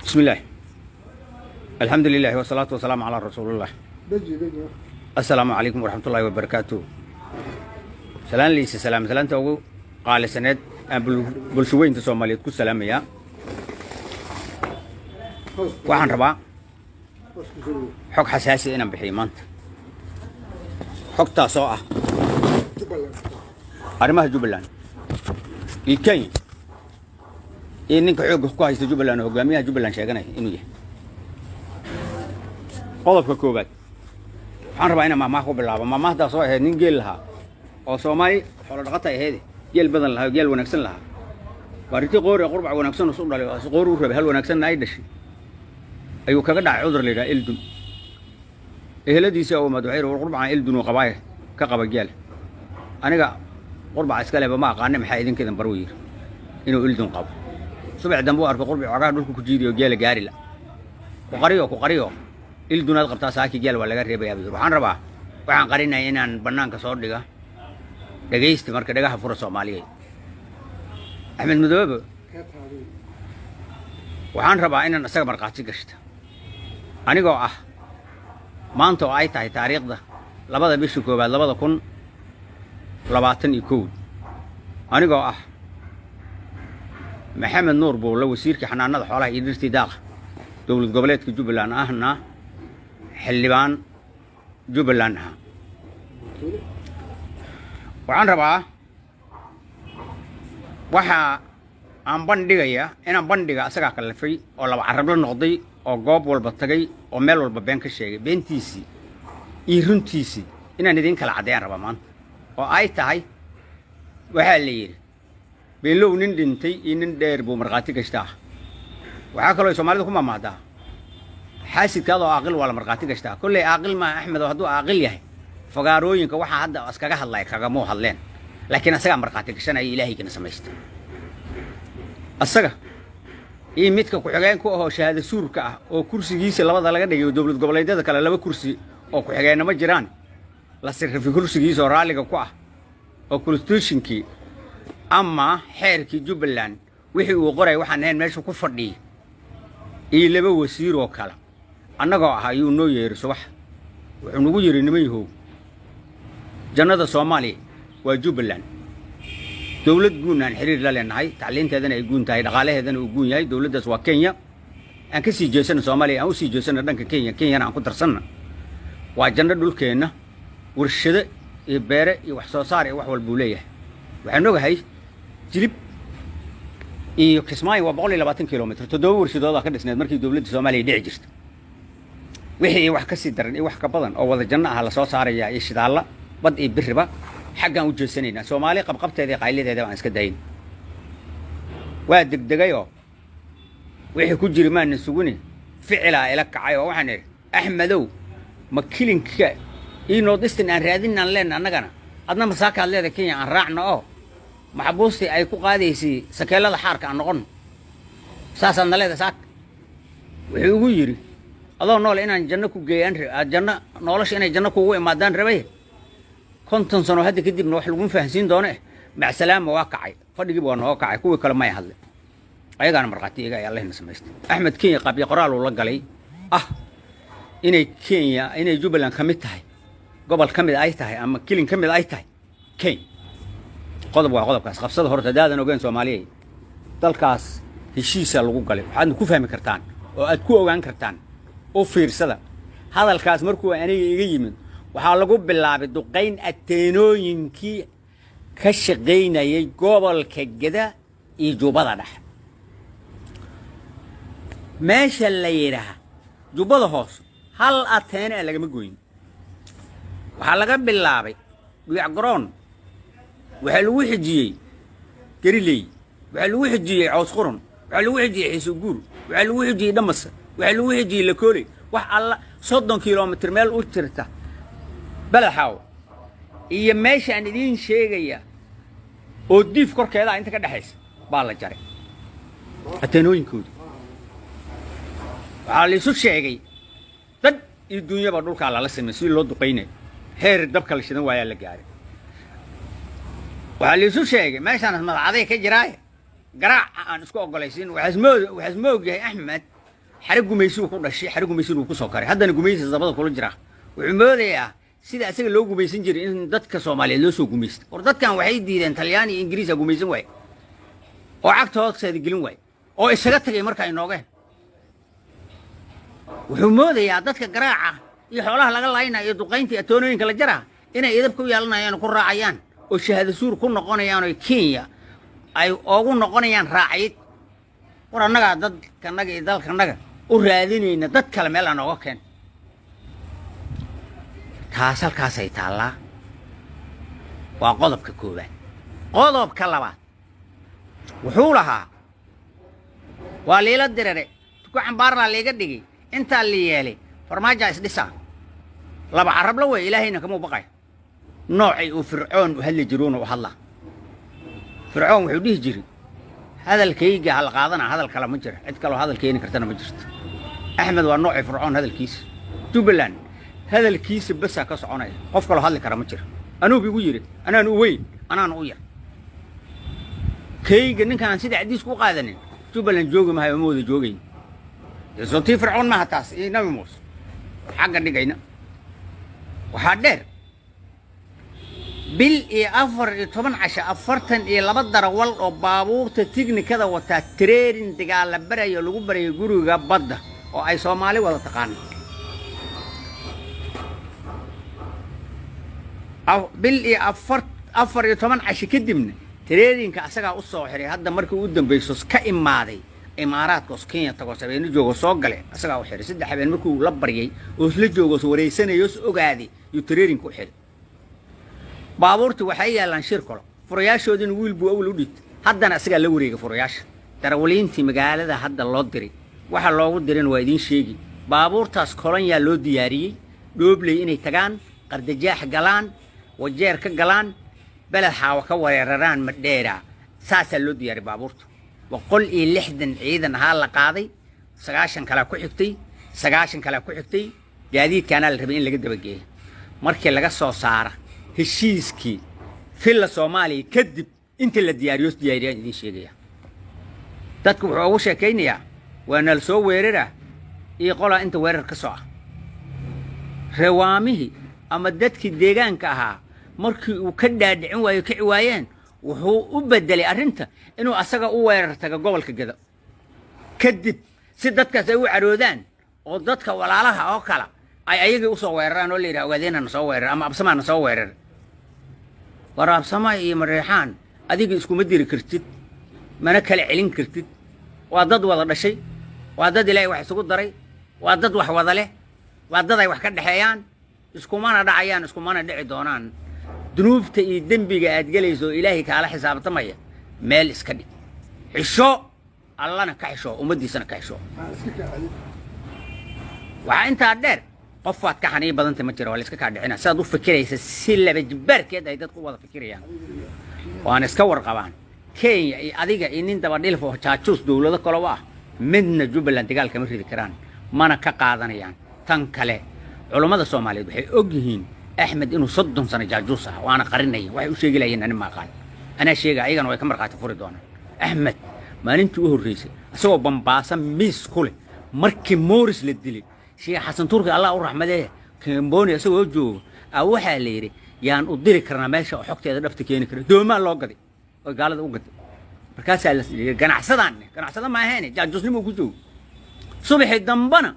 بسم الله، الحمد لله والصلاة والسلام على رسول الله. Deji, deji. Asalaamu calaykum waraxmatullaahi wabarakaatu. Salaan liisa salaam, salaanta ugu qaalisaneed aan bulsho weynta Soomaaliyeed ku salaamayaa. Hoos. Waxaan rabaa Hoos ku soo. xog xasaasi inaan bixiyo maanta, xogtaas oo ah Jubbaland. arrimaha Jubbaland iyo Kenya iyo ninka xoogga ku haysta Jubbaland oo hogaamiyaha Jubbaland sheeganaya inuu yahay. Qodobka koowaad, waxaan rabaa inaan maahmaah ku bilaabo. Maahmaahdaas oo ahayd nin geel lahaa oo Soomaali xoolo dhaqata ahayd, geel badan lahaa oo geel wanaagsan lahaa. Baarintii qoori qurbac wanaagsan isu dhalay oo qoori u rabay, hal wanaagsanna ay dhashay, ayuu kaga dhacay cudur la yidhaha eldun. Eheladiisii oo umaad waxay war qurbacan eldun uu qabaay ka qaba geel. Aniga qurbaca iska leba ma aqaane, maxaa idinkeedan bar yidhi inuu ildun qabo. Subax dambe u arkay qurbic cagaha dhulka ku jiidayo, geela gaari la ku qariyo, ku qariyo, ildunaad qabtaa, saaki geel waa laga reebayaa buu yidhi. Waxaan rabaa waxaan qarinaya inaan bannaanka soo dhiga. Dhegaysta marka, dhagaha fura Soomaaliyeed. Axmed Madoobe Ka taabay. waxaan rabaa inaan isaga markhaati gashta, anigoo ah maanta oo ay tahay taariikhda 2-da bisha 1-aad 2021, anigoo ah Maxamed Nuur Buulle, wasiirka xanaanada xoolaha iyo dhirtii daaqa dowlad goboleedka Jubbaland, ahna xildhibaan Jubbaland ahaa. Waxaan rabaa waxa aan bandhigaya inaan bandhiga asagaa kallifay oo laba carab la noqday oo goob walba tagay oo meel walba been ka sheegay. Beentiisii iyo runtiisii inaan idiin kala caddeeyaan rabaa maanta, oo ay tahay waxaa la yidhi beenlow nin dhintay iyo nin dheer buu markhaati gashtaa. Waxaa kaloo ay Soomaalida ku mamahdaa, xaasidkaadoo aaqil waa la markhaati gashtaa. Kolley aaqil maaha Axmed, oo hadduu aaqil yahay fagaarooyinka waxaa hadda iskaga hadlaya kagamuu hadleen, laakiin asagaa markhaati gashanaya Ilaahaygana samaysta. Asaga iyo midka ku-xigeen ku ahoo shahaado suurka ah oo kursigiisa labada laga dhigay, dowlad goboleedyada kale laba kursi oo ku-xigeenna ma jiraan, la sirrifay kursigiisa oo raalliga ku ah oo constitutionkii ama xeerkii Jubbaland wixii uu qoray waxaan ahayn meesha ku fadhiyay, iyo laba wasiir oo kale annagoo ah ayuu noo yeeray subax. Wuxuu nagu yidhi, "Niman yahow, jannada Soomaaliya waa Jubbaland. Dowlad guun aan xiriir la leenahay, tacliinteedana ay guun tahay, dhaqaalaheedana uu guun yahay, dowladdaas waa Kenya. Aan ka sii jeesano Soomaaliya, aan u sii jeesano dhanka Kenya, Kenyana aan ku darsanna. Waa janno dhulkeenna, warshado iyo beere iyo wax soo saar iyo wax walbuu leeyahay." Waxaan ogahay Jilib iyo Kismaayo waa 120 kilomitr, toddoba warshadoodaa ka dhisneed markii dowladda Soomaaliya dhici jirta. Wixii wax ka sii daran iyo wax ka badan oo wada janno ah lasoo saarayaa, iyo shidaalla bad iyo biriba. Xaggaan u jeesanaynaa, Soomaali qabqabteeda iyo qaylideeda baan iska dayin." Waa degdegayoo wixii ku jiri maana suguni, ficilaa ila kacay oo waxaan idhi, "Axmedow, ma kilinka iyo Northeastern aan raadinaan leenna annagana, adna masaakaad leeda Kenya aan raacno oo maxbuustii ay ku qaadaysay sakeelada xaarka aan noqon, saasaad na leeda saak?" Wuxuu igu yidhi, "Adoo nool inaan janno ku geeyaan, janno nolosha inay janno kugu imaadaan rabay, 50 sano hadda kadibna wax laguma fahansiin doono eh, macsalaama." Waa kacay fadhigiiba, waa nooga kacay. Kuwii kale may hadle, ayagaana markhaati iga ay Allahna samaystay. Axmed Kenya qabyo qoraal uu la galay ah inay Kenya, inay Jubbaland ka mid tahay, gobol ka mid ay tahay ama kilin ka mid ay tahay Kenya. Qodob waa qodobkaas qabsada. Horta haddaadan ogeyn Soomaaliya, dalkaas heshiisa lagu galay, waxaadna ku fahmi kartaan oo aad ku ogaan kartaan, u fiirsada hadalkaas. Markuu aniga iga yimid, waxaa lagu bilaabay duqayn ateenooyinkii ka shaqaynayay gobolka Geda iyo Jubbada Dhexe. Meesha la yidhaaha Jubbada Hoose hal ateene a lagama goyn. Waxaa laga bilaabay Dhuyac Garoon, waxaa lagu xijiyey Gariley, waxaa lagu xijiyey Caws Qurun, waxaa lagu xijiyey Xiisuguur, waxaa lagu xijiyey Dhamasa, waxaa lagu xijiyey Lakooley. Wax alla 30 kilomitir meel u jirta Balaxaaw iyo meeshaan idiin sheegaya oo Diif korkeeda inta ka dhexaysa baa la jaray ateenooyinkooda. Waxaa la isu sheegay dad iyo dunyaba dhulkaa lala simay si loo duqaynayo, heer dabka la shidan waayaa la gaaray. Waxaa la isu sheegay meeshaan madacaday ka jiraaye, garaaca aan isku ogolaysiin. Waxaas ma ogyahay Axmed. Xare gumaysigu ku dhashay, xare gumaysigu ku soo karay, haddana gumaysi dabada kula jira. Wuxuu moodayaa sida asaga loo gumaysan jiray in dadka Soomaaliyeed loo soo gumaysta. War dadkan waxay diideen Talyaani iyo Ingiriisa gumaysan waaye oo cagta hoosteeda gelin waaye oo isaga tagay marka ay noogeen. Wuxuu moodayaa dadka garaaca iyo xoolaha laga laynaya iyo duqaynta iyo atoonooyinka la jaraa inay idab ku yeelanayaan oo ku raacayaan oo shahaado suur ku noqonayaan oo Kenya ay oogu noqonayaan raacid. War annagaa dadkanaga iyo dalkanaga u raadinayna, dad kale meel aan ooga keen. Taas halkaasay taallaa, waa qodobka koowaad. Qodobka labaad, wuxuu lahaa waa liila dirire, tuku cambaarlaa liiga dhigay, intaa la yeelay, Farmaajaa isdhisaa. Laba carabla wey, Ilaahayna kamuu baqay. Noocay uu Fircoon u hadli jiruuna u hadlaa. Fircoon wuxuu dhihi jiray, hadalkayga hala qaadana, hadal kale ma jira, cid kaloo hadal keeni kartana ma jirto. Axmed waa noocii Fircoon hadalkiisa. Jubbaland hadalkiisa basaa ka soconaya, qof kaloo hadli kara ma jiro. Anuub igu yidhi, anaan u weyn, anaan u yar, kayga ninkaan sida cadiisku u qaadanin Jubbaland joogi mahayo, ma wada joogayn. Dee soo tii Fircoon maaha taas iyo Nabi Muuse xagga dhigayna. Waxaa dheer, bil iyo 14 casho, 42 darawal oo baabuurta tignikada wataa training dagaal la barayo, lagu barayo guriga badda oo ay Soomaali wada taqaano. Bil iyo 14 casho kadibna trainingka asagaa u soo xiray. Hadda markii u dambayso ka imaaday Imaaraadka oos Kenya tago, habeeno joogo, soo gale, asagaa u xiray. 3 habeen markuu la baryay oo isla joogo, os wareysanayo, os ogaaday, yuu trainingka u xiray. Baabuurti waxay yaallaan shir kalo, furayaashoodina wiil buu awal u dhigtay, haddana asagaa la wareegay furayaasha. Darawaliintii magaalada hadda loo diray, waxa loogu dirina waa idiin sheegi. Baabuurtaas kolonyaa loo diyaariyey, Dhoobley inay tagaan, Qardajaax galaan, Wajeer ka galaan, Beled Xaawa ka weeraraan Madheera. Saasaa loo diyaariyey baabuurta. 160 ciidan ahaa la qaaday, 90 kalaa ku xigtay, 90 kalaa ku xigtay. Gaadiidkaanaa la rabay in laga dabageeyo markii laga soo saara heshiiskii Villa Soomaaliya kadib. Inta la diyaariyo diyaariyaan idiin sheegaya. Dadku wuxuu ugu sheekaynayaa waa nala soo weerara iyo qolaa inta weerar ka soo ah. Rewaamihii ama dadkii deegaanka ahaa markii uu ka dhaadhicin waayo, kici waayeen, wuxuu u bedelay arrinta inuu asaga u weerar tago gobolka Gado kadib, si dadkaas ay u caroodaan oo dadka walaalaha oo kala ay ayagii usoo weeraraan oo la yidhaha Ogaadeenana soo weerar ama Absamaana soo weerar. War Absama iyo Mareexaan adiga iskuma diri kartid, mana kala celin kartid. Waa dad wada dhashay, waa dad Ilaahay wax isugu daray, waa dad wax wada leh, waa dad ay wax ka dhexeeyaan. Iskumana dhacayaan, iskumana dhici doonaan. Dunuubta iyo dembiga aad gelayso oo Ilaahay kaala xisaabtamaya meel iska dhig. Xisho, Allana ka xisho, ummaddiisana ka xisho. Aan iska kacay. Waxaa intaa dheer, qofaad ka xaniin badanta ma jiro, waa la iska kaa dhicina. Sidaad u fikiraysa si laba jibbaarkeed ay dadku u wada fikirayaan, waana iska warqabaan Kenya iyo adiga iyo nin dabadhilf oo jaajuus dowlado kaleba ah. Midna Jubbaland dagaal kama ridi karaan, mana ka qaadanayaan. Tan kale, culummada Soomaaliyeed waxay og yihiin Axmed inuu 30 sano jaajuus ah, waana qarinaya. Waxay u sheegi lahayeen ani ma aqaan, anaa sheega, ayagana way ka markhaati furi doonaan. Axmed maalintii u horreysay isagoo Bambaasa miis ku leh, markii Morris la dilay, Sheekh Xasan Turki Allah u raxmadee, Kamboni isagoo jooga a, waxaa la yidhi yaan u diri karnaa meesha oo xogteeda dhabta keeni kara? Doomaan loo gaday oo gaalada u gaday. Markaasaa la yidhi ganacsadaan, ganacsada ma ahayn, jaajuusnimo ku joogo. Subaxii dambana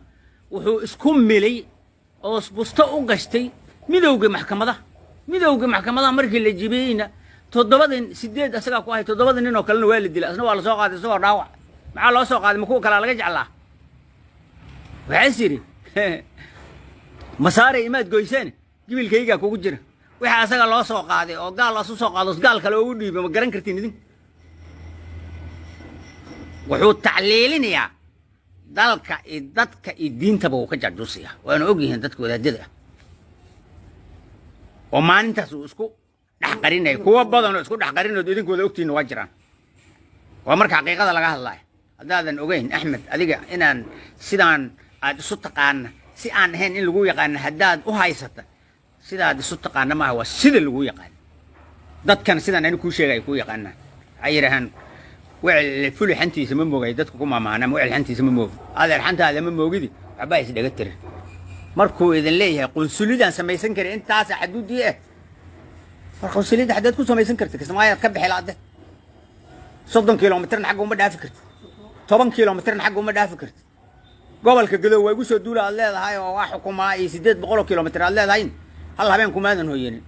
wuxuu isku milay oo busto u gashtay midowgii maxkamadaha. Midowgii maxkamadaha markii la jibiyeyna, toddobadii, sideed asagaa ku ahay, toddobada nin oo kalena waa la dilay, asna waa la soo qaaday isagoo dhaawac. Maxaa loo soo qaaday? Ma kuwa kalaa laga jeclaa? Waxaas yidhi, masaaray imaad goyseen, gibilkaygaa kugu jira. Waxa asaga loo soo qaaday oo gaal asu soo qaado, gaal kale ugu dhiibay, ma garan kartiin idin. Wuxuu tacliilinayaa dalka iyo dadka iyo diintaba uu ka jaajuusayaa, waana og yihiin dadka wadaadada ah oo maalintaas uu isku dhex qarinaya. Kuwo badan oo isku dhex qarinood idinkooda ogtiinna waa jiraan. Waa marka xaqiiqada laga hadlayo. Haddaadan ogeyn Axmed, adiga inaan sidaan aad isu taqaana si aan ahayn in lagu yaqaano haddaad u haysata, sidaad isu taqaana maaha, waa sida lagu yaqaano. Dadkan sidaan ani kuu sheegay ay kuu yaqaanaan. Waxay yidhaahaan Wecel fuli xantiisa ma moogay dadku ku maamaanam. Wecel xantiisa ma moogi, adeer, xantaada ma moogidi. Waxbaa isdhaga tirin markuu idin leeyahay qunsulidaan samaysan karin intaasa xaduudii ah. War qunsuliyadda xaddaad ku samaysan karta? Kismaayaad ka bixi laade. 30 kilomitirna xagga uma dhaafi karti, 10 kilomitirna xagga uma dhaafi karti. Gobolka Gadow waa igu soo duula aad leedahay oo waa xukumaa iyo 800 kilomitir aad leedahay, hal habeen kumaadan hoyanin.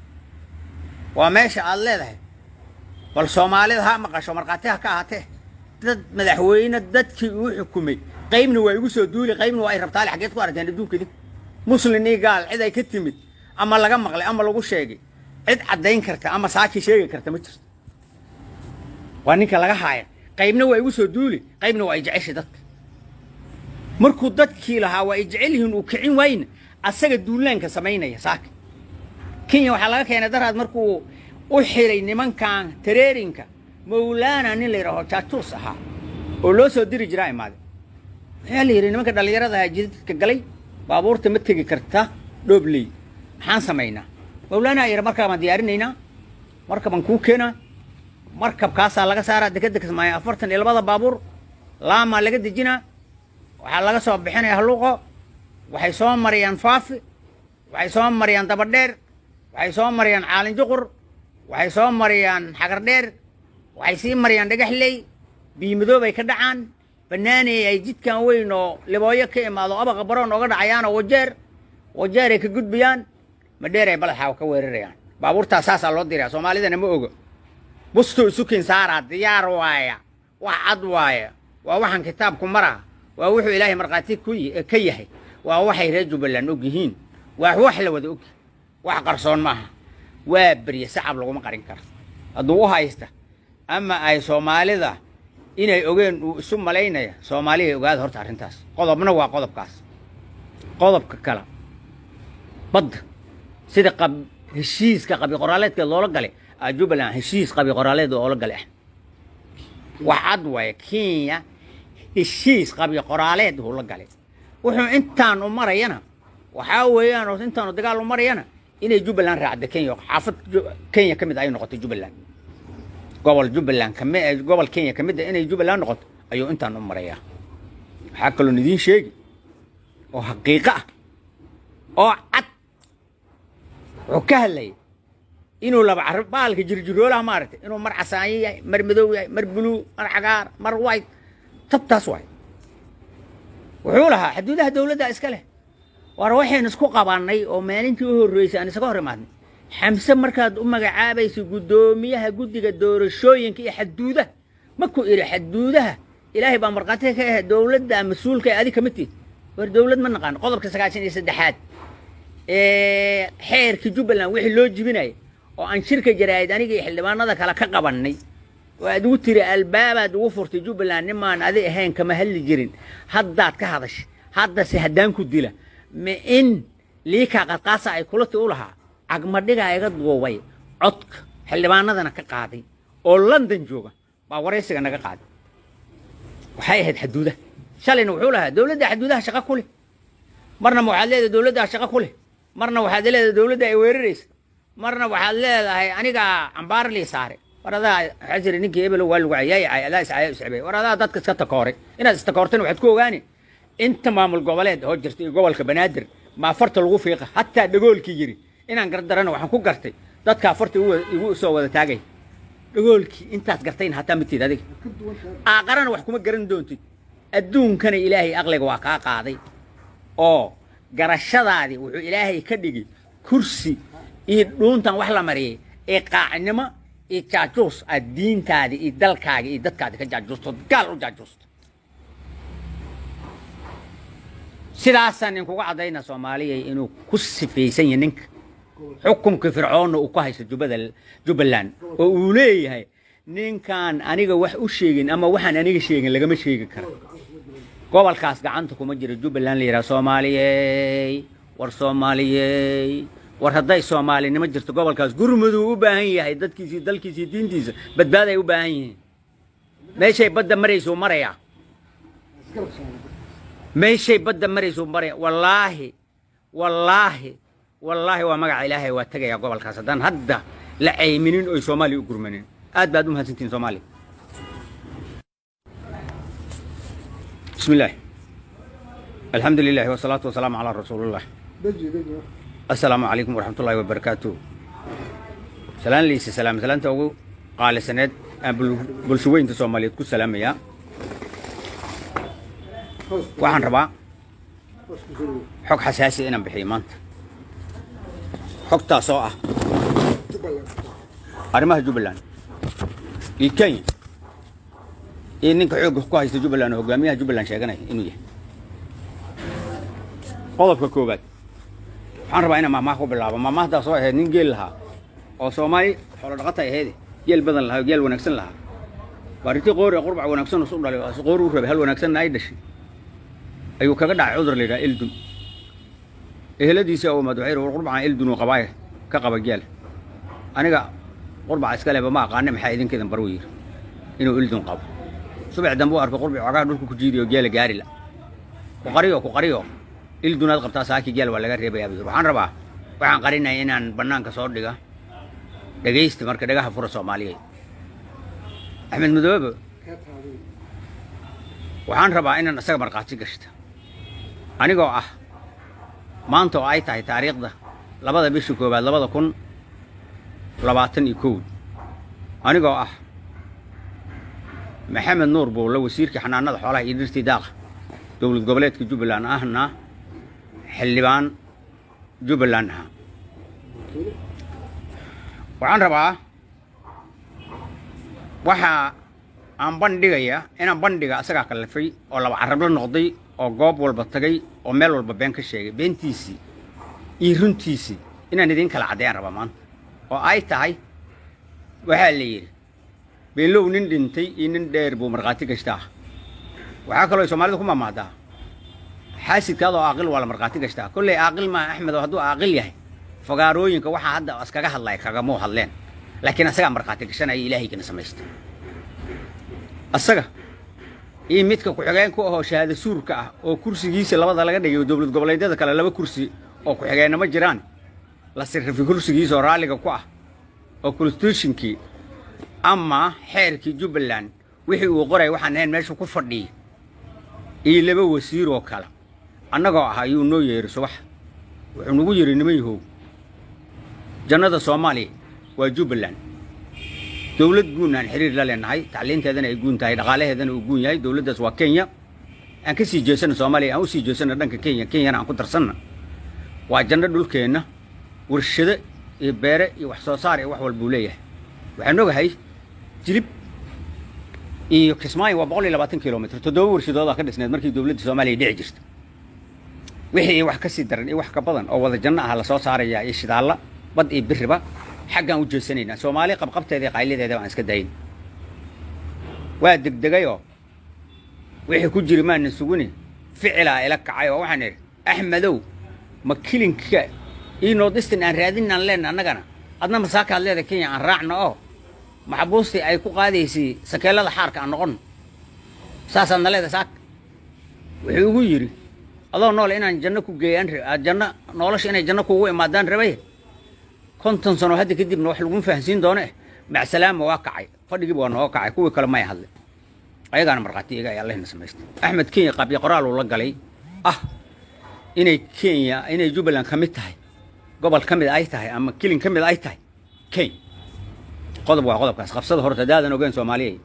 Waa meesha aad leedahay. Bal Soomaalida ha maqasho, markhaati ha ka ahaatee, dad madaxweyne dadkii uu xukumay qaybna waa igu soo duuli, qaybna waa ay rabtaale. Xaggeed ku aragteen adduunka idin, muslin iyo gaal, cid ay ka timid ama laga maqlay ama lagu sheegay? Cid caddayn karta ama saaki sheegi karta ma jirto. Waa ninka laga haaya qaybna waa igu soo duuli, qaybna waa ay jeceshay dadka. Markuu dadkii lahaa waa ay jecel yihiin uu kicin waayna, asaga duulaanka samaynaya. Saaka Kenya waxaa laga keenay daraad markuu u xiray nimankan tareerinka Mawlaana, nin la yidhaaho jaajuus ahaa oo loo soo diri jiraa imaade. Waxaa la yidhi nimanka dhallinyarada ahaa jidadka galay, baabuurta ma tegi karta Dhoobley, maxaan samaynaa? Mawlaana yidhi, markaa diyaarinaynaa, markabaan kuu keenaa, markabkaasaa laga saaraa dekeda Kismaayo 42-da baabuur, laamaa laga dejinaa, waxaa laga soo bixinaya Haluuqo, waxay soo marayaan Faafi, waxay soo marayaan Dabadheer, waxay soo marayaan Caalin Juqur, waxay soo marayaan Xagardheer, waxay sii marayaan Dhagaxley, Biimadoobay ka dhacaan, Banaaney ay jidkan weyn oo Libooyo ka imaado Abaqa Baroon ooga dhacayaanoo Wajeer, Wajeeray ka gudbayaan, Madheer ay Balaxaaw ka weerarayaan. Baabuurtaas saasaa loo diraya. Soomaalidana ma ogo. Busto isu saaraa diyaar waaya, wax cad waaya, waa waxaan kitaabku maraa, waa wuxuu Ilaahay markhaati ku ka yahay, waa waxay reer Jubbaland og yihiin, waa wax la wada og, wax qarsoon maaha. Waa berye sacab laguma qarin karo. Hadduu u haysta ama ay Soomaalida inay ogeen uu isu malaynaya, Soomaaliya ogaada horta arrintaas. Qodobna waa qodobkaas. Qodobka kale, badda sida qab heshiiska qabi qoraaleedka loola galay Jubbaland, heshiis qabi qoraaleed oola galay ah, wax cad waaye. Kenya heshiis qabi qoraaleed uu la galay. Wuxuu intaan u marayana waxaa weeyaan oo intaanu dagaal u marayana inay Jubbaland raacda Kenya oo xaafad Kenya ka mid ay noqoto Jubbaland, gobol Jubbaland kami, gobol Kenya ka mid ah inay Jubbaland noqoto ayuu intaan u marayaa. Waxaa kaloon idiin sheegi oo xaqiiqo ah oo cad, wuxuu ka hadlayay inuu laba carab baalka jirjiroolaha maaragtay, inuu mar casaanyo yahay, mar madow yahay, mar blue, mar cagaar, mar white. Tabtaas waay. Wuxuu lahaa xuduudaha dowladda iska leh. War waxaynu isku qabannay oo maalintii u horreysay aan isaga hor imaadnay Xamse, markaad u magacaabayso guddoomiyaha guddiga doorashooyinka iyo xaduudaha, ma ku idhi xaduudaha Ilaahay baa markhaatiga ka ahe, dowladda mas-uulka ee adig kama tihid? War dowlad ma naqaano. Qodobka 93aad ee xeerka Jubbaland wixii loo jibinayay oo aan shirka jaraa'id aniga iyo xildhibaanada kale ka qabannay oo aad ugu tiri albaabaad ugu furtay Jubbaland, nimaan adi ahayn kama hadli jirin, haddaad ka hadashay. Haddase haddaan ku dila ma in liikaa qadqaasa ay kulati u lahaa cagmadhigaa iga duubay, codka xildhibaanadana ka qaaday oo London jooga baa waraysiga naga qaaday. Waxay ahayd xaduudaha. Shalayna wuxuu lahaa dowladda xaduudaha shaqo ku leh. Marna ma waxaad leedahay dowladdaa shaqo ku leh, marna waxaad leedahay dowladda ay weeraraysa, marna waxaad leedahay anigaa cambaar lii saare. War adaa waxaa jira ninkii ebelo waa lagu cayaay cay, adaa iscaya iscebay. War adaa dadka iska takooray. Inaad istakoortana waxaad ku ogaani inta maamul goboleed oo jirta iyo gobolka Banaadir maa farta lagu fiiqa. Hataa dhagoolkii yiri inaan gardarana waxaan ku gartay dadkaa farta igu soo wada taagay. Dhagoolkii intaas gartayna hataa matid adiga. Ka duwan tahay. Aaqarana wax kuma garan doontid, adduunkana Ilaahay aqliga waa kaa qaaday oo garashadaadii wuxuu Ilaahay ka dhigi kursi iyo dhuuntan wax la mariyay ee qaacnimo iyo jaajuus aad diintaadii iyo dalkaaga iyo dadkaadi ka jaajuusto, gaal u jaajuusto. Sidaasaan idinkuga caddayna Soomaaliya inuu ku sifaysan yahay ninka xukunka Fircoonna uu ku haysto Jubbada, Jubbaland, oo uu leeyahay ninkaan aniga wax u sheegin ama waxaan aniga sheegin lagama sheegi karo. Gobolkaas gacanta kuma jiro Jubbaland la yidhaha. Soomaaliyey, war Soomaaliyey, war hadday Soomaalinimo jirto, gobolkaas gurmuduu u baahan yahay. Dadkiisii, dalkiisii, diintiisa badbaaday u baahan yihiin. Meeshay badda maraysuu marayaa. Isgarab saaran. Meeshay badda maraysuu maraya. Wallaahi, wallaahi, wallaahi, waa magaca Ilaahay, waa tegayaa gobolkaas haddaan hadda la cayminin oy Soomaaliya u gurmanin. Aad baad u mahadsantihin, Soomaaliya. Bismi illaah, alxamdu lilahi, wasalaatu wasalaamu calaa rasuulillah. Deji, deji. Assalaamu calaykum waraxmatullahi wabarakaatuh. Salaan liisa salaam, salaanta ugu qaalisaneed aan bulsho weynta Soomaaliyeed ku salaamayaa. Hoos. Waxaan rabaa Hoos ku soo. xog xasaasi inaan bixiyo maanta, xogtaas oo ah Jubbaland. arrimaha Jubbaland iyo Kenya iyo ninka xoogga ku haysta Jubbaland oo hogaamiyaha Jubbaland sheeganaya inuu yahay. Qodobka koowaad, waxaan rabaa inaan maahmaah ku bilaabo. Maahmaahdaas oo ahayd nin geel lahaa oo Soomaali xoolo dhaqata ahayd, geel badan lahaa oo geel wanaagsan lahaa. Waa riti qoori qurbac wanaagsan isu dhalay oo qoori u rabay, hal wanaagsanna ay dhashay, ayuu kaga dhacay cudur la yidhaha ildun. Eheladiisii oo umaad waxay yidhi, "War, qurbacan ildun uu qabaaya, ka qaba geel." "Aniga qurbaca iska leba ma aqaane, maxaa idinkeedan bar?" uu yidhi inuu ildun qabo. Subax dambe u arkay qurbic cogaha dhulka ku jiidayo, geela gaari la ku qariyo, ku qariyo. "Ildunaad qabtaa, saaki geel waa laga reebayaa," buu yidhi. Waxaan rabaa waxaan qarinaya inaan bannaanka soo dhiga. Dhegaysta marka, dhagaha fura, Soomaaliyeed. Axmed Madoobe Ka taabay. waxaan rabaa inaan isaga markhaati gashta, anigoo ah maanta oo ay tahay taariikhda 2-da bisha 1 2021, anigoo ah Maxamed Nuur Buulle, wasiirka xanaanada xoolaha iyo dhirtii daaqa dowlad goboleedka Jubbaland, ahna xildhibaan Jubbaland ahaa. Waxaan rabaa waxa aan bandhigaya inaan bandhiga asagaa kallifay oo laba carabla noqday oo goob walba tagay oo meel walba been ka sheegay, beentiisii iyo runtiisii inaan idiin kala caddeeyaan rabaa maanta. Oo ay tahay, waxaa la yidhi, beenlow nin dhintay iyo nin dheer buu markhaati gashtaa. Waxaa kaloo ay Soomaalida ku mamahdaa, xaasidkaadoo aaqil waa la markhaati gashtaa. Kolley aaqil maaha Axmed, oo hadduu aaqil yahay fagaarooyinka waxaa hadda iskaga hadlaya kagamuu hadleen, laakiin asagaa markhaati gashanaya Ilaahaygana samaysta. Asaga iyo midka ku-xigeen ku ahoo shahaado suurka ah oo kursigiisa labada laga dhigay, dowlad goboleedyada kale laba kursi oo ku-xigeenna ma jiraan, la sirrifay kursigiisa oo raalliga ku ah oo constitutionkii ama xeerkii Jubbaland wixii uu qoray waxaan ahayn meesha ku fadhiyay, iyo laba wasiir oo kale annagoo ah ayuu noo yeeray subax. Wuxuu nagu yidhi, "Niman yahow, jannada Soomaaliya waa Jubbaland. Dowlad guun aan xiriir la leenahay, tacliinteedana ay guun tahay, dhaqaalaheedana uu guun yahay, dowladdaas waa Kenya. Aan ka sii jeesano Soomaaliya, aan u sii jeesano dhanka Kenya, Kenyana aan ku darsanna. Waa janno dhulkeenna, warshado iyo beere iyo wax soo saar iyo wax walbuu leeyahay." Waxaan ogahay Jilib iyo Kismaayo waa 120 kilomitr, toddoba warshadoodaa ka dhisneed markii dowladda Soomaaliya dhici jirta. Wixii wax ka sii daran iyo wax ka badan oo wada janno ah lasoo saarayaa, iyo shidaalla bad iyo biriba. Xaggaan u jeesanaynaa, Soomaali qabqabteeda iyo qaylideeda aan iska dayin." Waa degdegayoo wixii ku jiri maana suguni, ficilaa ila kacay oo waxaan idhi, "Axmedow, ma kilinka iyo Northeastern aan raadinaan leenna annagana, adna masaakaad leeda, Kenya aan raacno oo maxbuustii ay ku qaadaysay sakeelada xaarka aan noqon, saasaad na leeda saak?" Wuxuu igu yidhi, "Adoo nool inaan janno ku geeyaan, janno nolosha inay janno kuugu imaadaan rabay, 50 sano hadda kadibna wax laguma fahansiin doono eh, macsalaama." Waa kacay fadhigiiba, waa nooga kacay. Kuwii kale may hadle, ayagaana markhaati iga ay Allahna samaystay. Axmed Kenya qabyo qoraal uu la galay ah inay Kenya, inay Jubbaland ka mid tahay, gobol ka mid ay tahay ama kilin ka mid ay tahay Kenya. Qodob waa qodobkaas qabsada. Horta haddaadan ogeyn, Soomaaliya,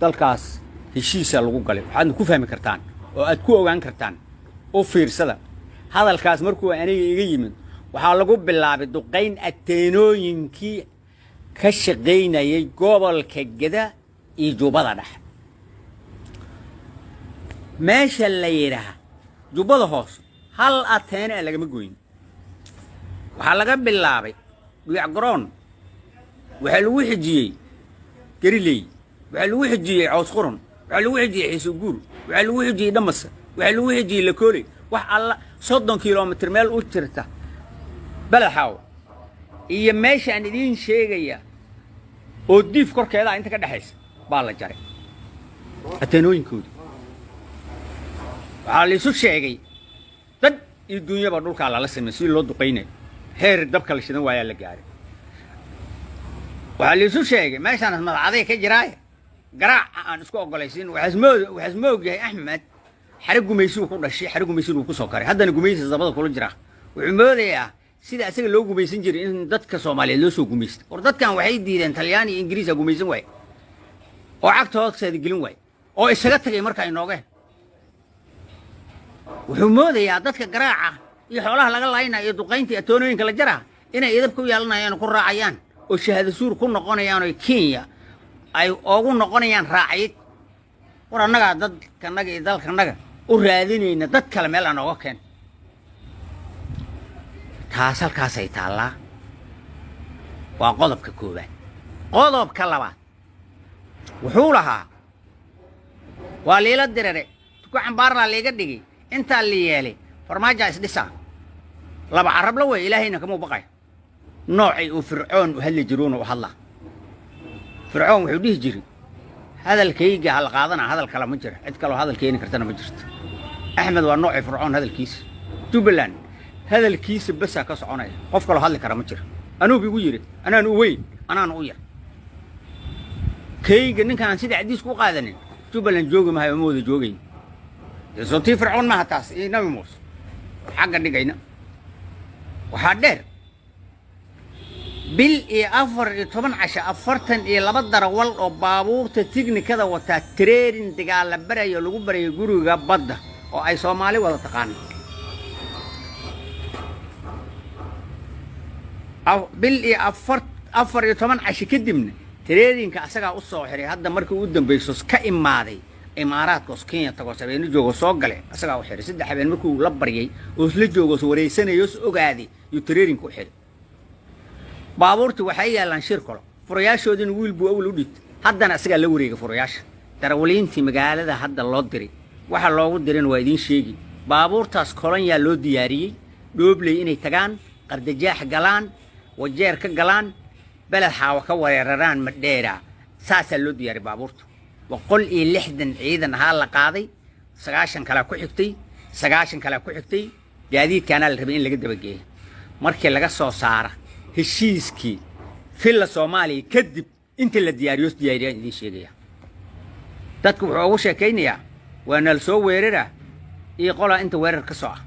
dalkaas heshiisa lagu galay, waxaadna ku fahmi kartaan oo aad ku ogaan kartaan, u fiirsada hadalkaas. Markuu aniga iga yimid, waxaa lagu bilaabay duqayn ateenooyinkii ka shaqaynayay gobolka Geda iyo Jubbada Dhexe. Meesha la yidhaaha Jubbada Hoose hal ateene a lagama goyn. Waxaa laga bilaabay Dhuyac Garoon, waxaa lagu xijiyey Gariley, waxaa lagu xijiyey Caws Qurun, waxaa lagu xijiyey Xiisuguur, waxaa lagu xijiyey Dhamasa, waxaa lagu xijiyey Lakoole. Wax alla 30 kilomitir meel u jirta Balaxaaw iyo meeshaan idiin sheegaya oo Diif korkeeda inta ka dhexaysa baa la jaray ateenooyinkooda. Waxaa la isu sheegay dad iyo dunyaba dhulkaa lala samey si loo duqaynayo, heer dabka la shidan waayaa la gaaray. Waxaa la isu sheegay meeshaan madcaday ka jiraaye, garaaca aan isku ogolaysiin. Waxaas ma ogyahay Axmed. Xare gumaysigu ku dhashay, xare gumaysigu uu ku soo karay, haddana gumaysi dabada kula jira. Wuxuu moodayaa sida asaga loo gumaysan jiray in dadka Soomaaliyeed loo soo gumaysta. War dadkan waxay diideen Talyaani iyo Ingiriisa gumaysan waaye oo cagta hoosteeda gelin waaye oo isaga tagay. Marka ay noogeen, wuxuu moodayaa dadka garaaca iyo xoolaha laga laynaya iyo duqaynta iyo atoonooyinka la jaraa inay idab ku yeelanayaan oo ku raacayaan oo shahaado suur ku noqonayaan oo Kenya ay oogu noqonayaan raacid. War annagaa dadkanaga iyo dalkanaga u raadinayna, dad kale meel aan nooga keen. Taas halkaasay taallaa, waa qodobka koowaad. Qodobka labaad, wuxuu lahaa waa liila dirare, tuku cambaarlaa liiga dhigi, intaa la yeelay, Farmaajaa isdhisaa. Laba carabla wey, Ilaahayna kamuu baqay. Noocay uu Fircoon u hadli jiruuna u hadlaa. Fircoon wuxuu dhihi jiray: "Hadalkayga hala qaadana, hadal kale ma jira, cid kaloo hadal keeni kartana ma jirto." Axmed waa noocii Fircoon. Hadalkiisa Jubbaland, hadalkiisa basaa ka soconaya, qof kaloo hadli kara ma jiro. Anuub igu yidhi: "Anaan u weyn, anaan u yar, kayga ninkaan sida cadiisku u qaadanin Jubbaland joogi mahayo, ma wada joogayn." Dee soo tii Fircoon maaha taas iyo Nabi Muuse xagga dhigayna? Waxaa dheer, bil iyo 14 casho, 42 darawal oo baabuurta tignikada wataa training dagaal la barayo, lagu barayo guriga badda oo ay Soomaali wada taqaano. Bil iyo 14 casho kadibna trainingka asagaa u soo xiray. Hadda markii u dambayso ka imaaday Imaaraadka oos Kenya tago, habeeno joogo, soo gale, asagaa u xiray. 3 habeen markuu la baryay oo isla joogo, is wareysanayo, is ogaaday, yuu trainingka u xiray. Baabuurti waxay yaallaan shir kalo, furayaashoodina wiil buu awal u dhigtay, haddana asagaa la wareegay furayaasha. Darawaliintii magaalada hadda loo diray, waxa loogu dirina waa idiin sheegi. Baabuurtaas kolonyaa loo diyaariyey, Dhoobley inay tagaan, Qardajaax galaan, Wajeer ka galaan, Beled Xaawa ka weeraraan Madheera. Saasaa loo diyaariyey baabuurta. 160 ciidan ahaa la qaaday, 90 kalaa ku xigtay, 90 kalaa ku xigtay. Gaadiidkaanaa la rabay in laga dabageeyo markii laga soo saara heshiiskii Villa Soomaaliya kadib. Inta la diyaariyo diyaariyaan idiin sheegaya. Dadku wuxuu ugu sheekaynayaa waa nala soo weerara iyo qolaa inta weerar ka soo ah.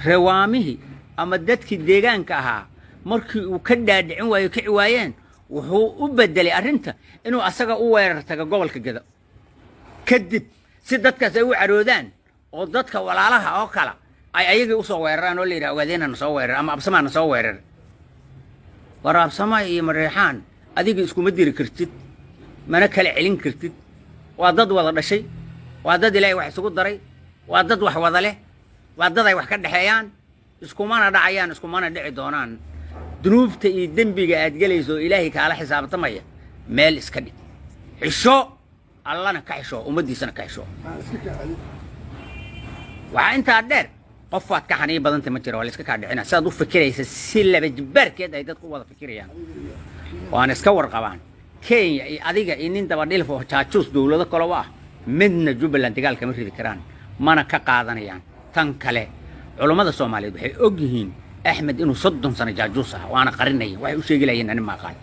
Rewaamihii ama dadkii deegaanka ahaa markii uu ka dhaadhicin waayo, kici waayeen, wuxuu u bedelay arrinta inuu asaga u weerar tago gobolka Gado kadib, si dadkaas ay u caroodaan oo dadka walaalaha oo kala ay ayagii usoo weeraraan oo la yidhaha Ogaadeenana soo weerar ama Absamaana soo weerar. War Absama iyo Mareexaan adiga iskuma diri kartid, mana kala celin kartid. Waa dad wada dhashay, waa dad Ilaahay wax isugu daray, waa dad wax wada leh, waa dad ay wax ka dhexeeyaan. Iskumana dhacayaan, iskumana dhici doonaan. Dunuubta iyo dembiga aad gelayso oo Ilaahay kaala xisaabtamaya meel iska dhig. Xisho, Allana ka xisho, ummaddiisana ka xisho. Aan iska kacay. Waxaa intaa dheer, qofaad ka xaniin badanta ma jira, waa la iska kaa dhicina. Sidaad u fikiraysa si laba jibbaarkeed ay dadku u wada fikirayaan, waana iska warqabaan Kenya iyo adiga iyo nin dabadhilif oo jaajuus dowlado kaleba ah. Midna Jubbaland dagaal kama ridi karaan, mana ka qaadanayaan. Tan kale, culummada Soomaaliyeed waxay og yihiin Axmed inuu 30 sano jaajuus ah, waana qarinaya. Waxay u sheegi lahayeen ani ma aqaan,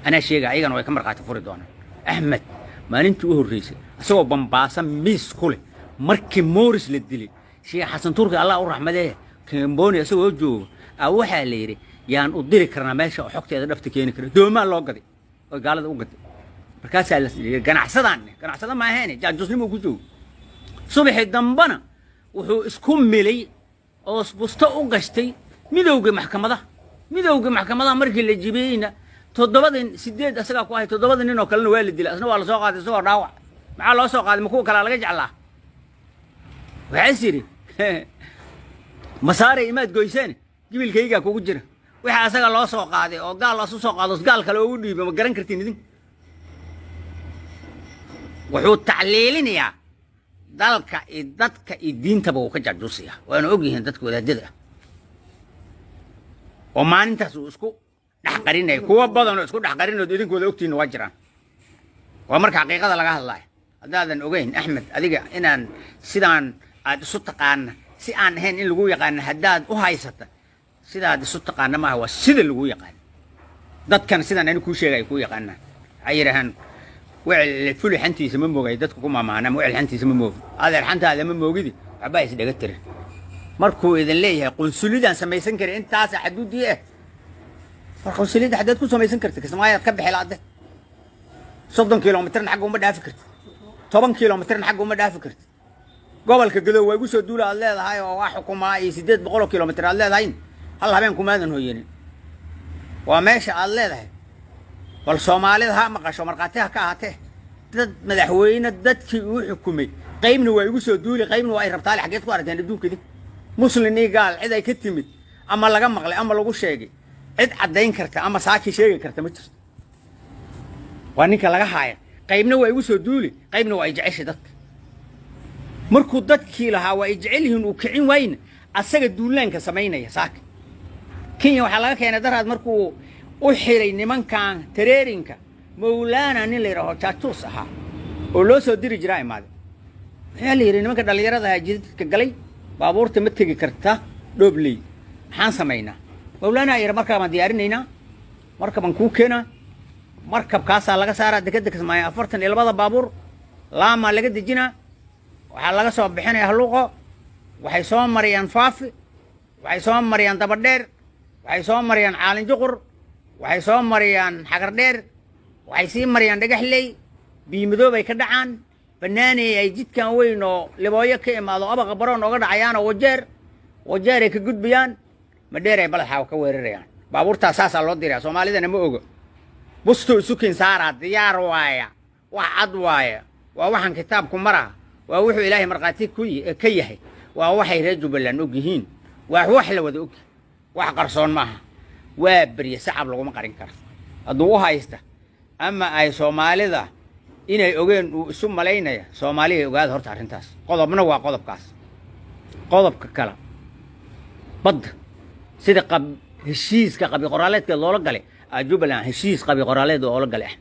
anaa sheega, ayagana way ka markhaati furi doonaan. Axmed maalintii u horreysay isagoo Bambaasa miis ku leh, markii Morris la dilay, Sheekh Xasan Turki, Allah u raxmadee, Kamboni isagoo jooga a waxaa la yidhi yaan u diri karnaa meesha oo xogteeda dhafta keeni kara. Doomaa loo gaday oo gaalada u gaday. Markaasaa la yidhi ganacsadaan. Ganacsada ma ahayn, jaajuusnimo ku joogo. Subaxii dambana wuxuu isku milay oo busto u gashtay midowgii maxkamadaha. Midowgii maxkamadaha markii la jibiyeyna, toddobadii, sideed asagaa ku ahay, toddobada nin oo kalena waa la dilay, asna waa la soo qaaday isagoo dhaawac. Maxaa loo soo qaaday? Ma kuwa kalaa laga jeclaa? Waxaas yidhi: "Masaare imaad goyseen, gibilkaygaa kugu jira." Waxa asaga loo soo qaaday oo gaal asu soo qaado, gaal kale ugu dhiibay, ma garan kartiin idin. Wuxuu tacliilinayaa dalka iyo dadka iyo diintaba uu ka jaajuusayaa, waana og yihiin dadka wadaadada ah oo maalintaas uu isku dhex qarinaya. Kuwo badan oo isku dhex qarinood idinkooda ogtiinna waa jiraan. Waa marka xaqiiqada laga hadlayo. Haddaadan ogeyn Axmed, adiga inaan sidaan aad isu taqaana si aan ahayn in lagu yaqaano haddaad u haysata, sidaad isu taqaana maaha, waa sida lagu yaqaano. Dadkan sidaan ani kuu sheegay ay kuu yaqaanaan. Waxay yidhaahaan Wecel fuli xantiisa ma moogay dadku ku maamaanam. Wecel xantiisa ma moogi, adeer, xantaada ma moogidi. Waxbaa isdhaga tirin markuu idin leeyahay qunsulidaan samaysan karin intaasa xaduudii ah. War qunsuliyadda xaddaad ku samaysan karta? Kismaayaad ka bixi laade. 30 kilomitirna xagga uma dhaafi karti, 10 kilomitirna xagga uma dhaafi karti. Gobolka Gadow waa igu soo duula aad leedahay oo waa xukumaa iyo 800 kilomitir aad leedahay, hal habeen kumaadan hoyanin. Waa meesha aad leedahay. Bal Soomaalida ha maqasho, markhaati ha ka ahaatee, dad madaxweyne dadkii uu xukumay qaybna waa igu soo duuli, qaybna waa ay rabtaale. Xaggeed ku aragteen adduunkadi? Muslin iyo gaal cid ay ka timid ama laga maqlay ama lagu sheegay, cid caddayn karta ama saaki sheegi karta ma jirto. Waa ninka laga haaya qaybna waa igu soo duuli, qaybna waa ay jeceshay dadka. Markuu dadkii lahaa waa ay jecel yihiin uu kicin waayna, asaga duulaanka samaynaya. Saaka Kenya waxaa laga keenay daraad markuu u xiray nimankan tareerinka Mawlaana, nin la yidhaaho jaajuus ahaa oo loo soo diri jiraa imaade. Waxaa la yidhi nimanka dhallinyarada ahaa jidadka galay, baabuurta ma tegi karta Dhoobley, maxaan samaynaa? Mawlaana yidhi, markaa diyaarinaynaa, markabaan kuu keenaa, markabkaasaa laga saaraa dekeda Kismaayo 42-da baabuur, laamaa laga dejinaa, waxaa laga soo bixinaya Haluuqo, waxay soo marayaan Faafi, waxay soo marayaan Dabadheer, waxay soo marayaan Caalin Juqur, waxay soo marayaan Xagardheer, waxay sii marayaan Dhagaxley, Biimadoobay ka dhacaan, Banaaney ay jidkan weyn oo Libooyo ka imaado Abaqa Baroon ooga dhacayaanoo Wajeer, Wajeeray ka gudbayaan, Madheer ay Baladxaaw ka weerarayaan. Baabuurtaas saasaa loo diraya. Soomaalidana ma ogo. Busto isukin saaraa diyaar waaya, wax cad waaya, waa waxaan kitaabku maraha, waa wuxuu Ilaahay markhaati ku ka yahay, waa waxay reer Jubbaland og yihiin, waa wax la wada og, wax qarsoon maaha. Waa berye sacab laguma qarin karo. Hadduu u haysta ama ay Soomaalida inay ogeen uu isu malaynaya, Soomaaliya ogaada horta arrintaas. Qodobna waa qodobkaas. Qodobka kale, badda sida qab heshiiska qabi qoraaleedka loola galay Jubbaland, heshiis qabi qoraaleed oola galay ah,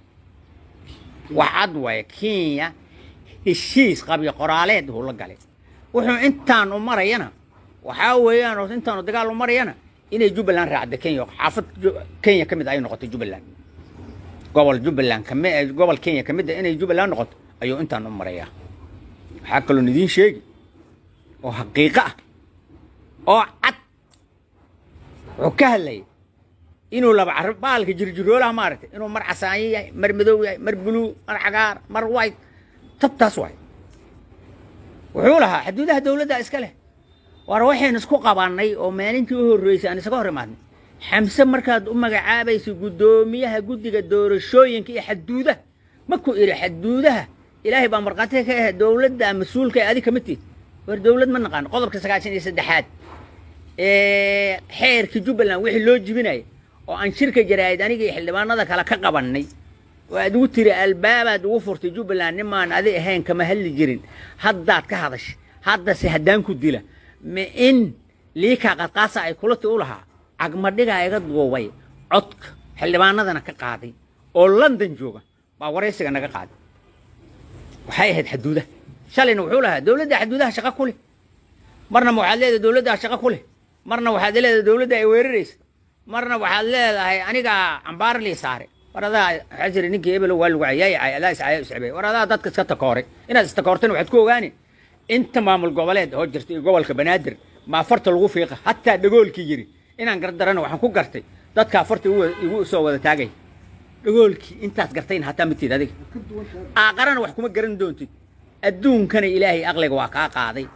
wax cad waaye. Kenya heshiis qabi qoraaleed uu la galay. Wuxuu intaan u marayana waxaa weeyaan oo intaanu dagaal u marayana inay Jubbaland raacda Kenya oo xaafad Kenya ka mid ay noqoto Jubbaland, gobol Jubbaland kami, gobol Kenya ka mid a inay Jubbaland noqoto ayuu intaan u marayaa. Waxaa kaloon idiin sheegi oo xaqiiqo ah oo cad, wuxuu ka hadlayay inuu laba carab baalka jirjiroolaha maaragtay, inuu mar casaanyo yahay, mar madow yahay, mar blue, mar cagaar, mar white. Tabtaas waay. Wuxuu lahaa xuduudaha dowladda iska leh. War waxaynu isku qabannay oo maalintii u horreysay aan isaga hor imaadnay, Xamse, markaad u magacaabaysa guddoomiyaha guddiga doorashooyinka iyo xaduudaha, ma ku idhi xaduudaha Ilaahay baa markhaati ka ah, dowladda mas-uulka ee adig kama tihid? War dowlad ma naqaano. Qodobka 93aad ee xeerka Jubbaland wixii loo jibinaya oo aan shirka jaraa'id aniga iyo xildhibaanada kale ka qabannay oo aad ugu tiri albaabaad ugu furtay Jubbaland, nimaan adi ahayn kama hadli jirin, haddaad ka hadashay. Haddase haddaan ku dila ma in liikaa qadqaasa ay kulati u lahaa, cagmadhigaa iga duubay, codka xildhibaanadana ka qaaday oo London jooga baa waraysiga naga qaaday. Waxay ahayd xaduudaha. Shalayna wuxuu lahaa dowladda xaduudaha shaqo ku leh. Marna ma waxaad leedahay dowladdaa shaqo ku leh, marna waxaad leedahay dowladda ay weeraraysa, marna waxaad leedahay anigaa cambaar lii saare. War adaa waxaa jira ninkii ebelo waa lagu cayaay cay, adaa iscaya iscibay. War adaa dadka iska takooray. Inaad istakoortana waxaad ku ogaani inta maamul goboleed oo jirta iyo gobolka Banaadir ma farta lagu fiiqa. Hataa dhagoolkii yiri inaan gardarana waxaan ku gartay dadkaa farta igu soo wada taagay. Dhagoolkii intaas gartayna hataa matid adiga. Ka duwan tahay. Aaqarana wax kuma garan doontid, adduunkana Ilaahay aqliga waa kaa qaaday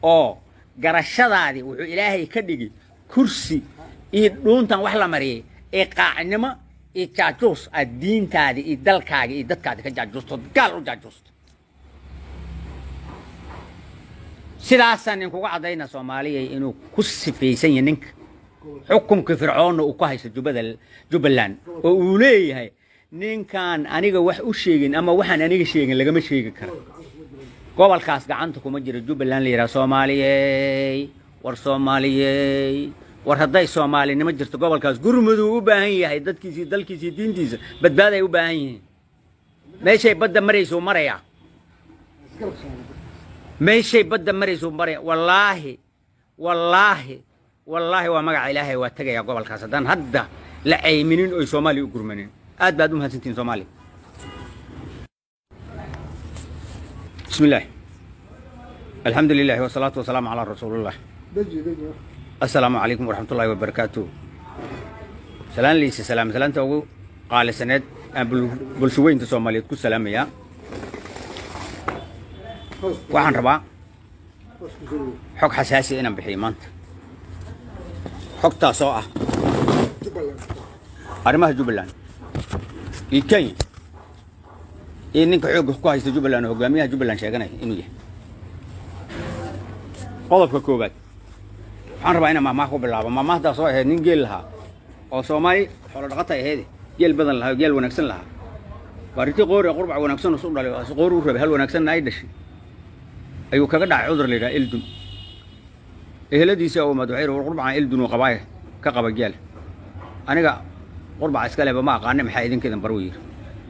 oo garashadaadii wuxuu Ilaahay ka dhigi kursi iyo dhuuntan wax la mariyay ee qaacnimo iyo jaajuus aad diintaadii iyo dalkaagi iyo dadkaadi ka jaajuusto, gaal u jaajuusto. Sidaasaan idinkuga caddayna Soomaaliya inuu ku sifaysan yahay ninka xukunkii Fircoonna uu ku haysto Jubbada Jubbaland oo uu leeyahay ninkaan aniga wax u sheegin ama waxaan aniga sheegin lagama sheegi karo. Gobolkaas gacanta kuma jiro Jubbaland la yidhaha. Soomaaliyey, war Soomaaliyey, war hadday Soomaalinimo jirto, gobolkaas gurmuduu u baahan yahay. Dadkiisii, dalkiisii, diintiisa badbaaday u baahan yihiin. Meeshay badda maraysuu marayaa. Isgarab saaran. Meeshay badda maraysuu maraya. Wallaahi, wallaahi, wallaahi, waa magaca Ilaahay, waa tegayaa gobolkaas haddaan hadda la cayminin oy Soomaaliya u gurmanin. Aad baad u mahadsantihin, Soomaaliya. Bismi illahi, alxamdu lilahi, wasalaatu wasalaamu calaa rasuulillah. Deji, deji. Assalaamu calaykum waraxmat ullahi wabarakaatuh. Salaan liisa salaam, salaanta ugu qaalisaneed aan bulsho weynta Soomaaliyeed ku salaamayaa. Hoos. Waxaan rabaa Hoos ku soo. xog xasaasi inaan bixiyo maanta, xogtaas oo ah Jubbaland. arrimaha Jubbaland iyo Kenya iyo ninka xoogga ku haysta Jubbaland oo hogaamiyaha Jubbaland sheeganaya inuu yahay. Qodobka koowaad, waxaan rabaa inaan maahmaah ku bilaabo. Maahmaahdaas oo ahayd nin geel lahaa oo Soomaali xoolo dhaqata ahayd, geel badan lahaa oo geel wanaagsan lahaa. Baariti qoori qurbac wanaagsan isu dhalay oo qoori u rabay, hal wanaagsanna ay dhashay, ayuu kaga dhacay cudur la yidhaha eldun. Eheladiisa oo umaad waxay yidhi, "Qurbacan eldun uu qabaay, ka qaba geel." "Aniga qurbaca iska lehba ma aqaane, maxaa idinka idin bar?" uu yidhi.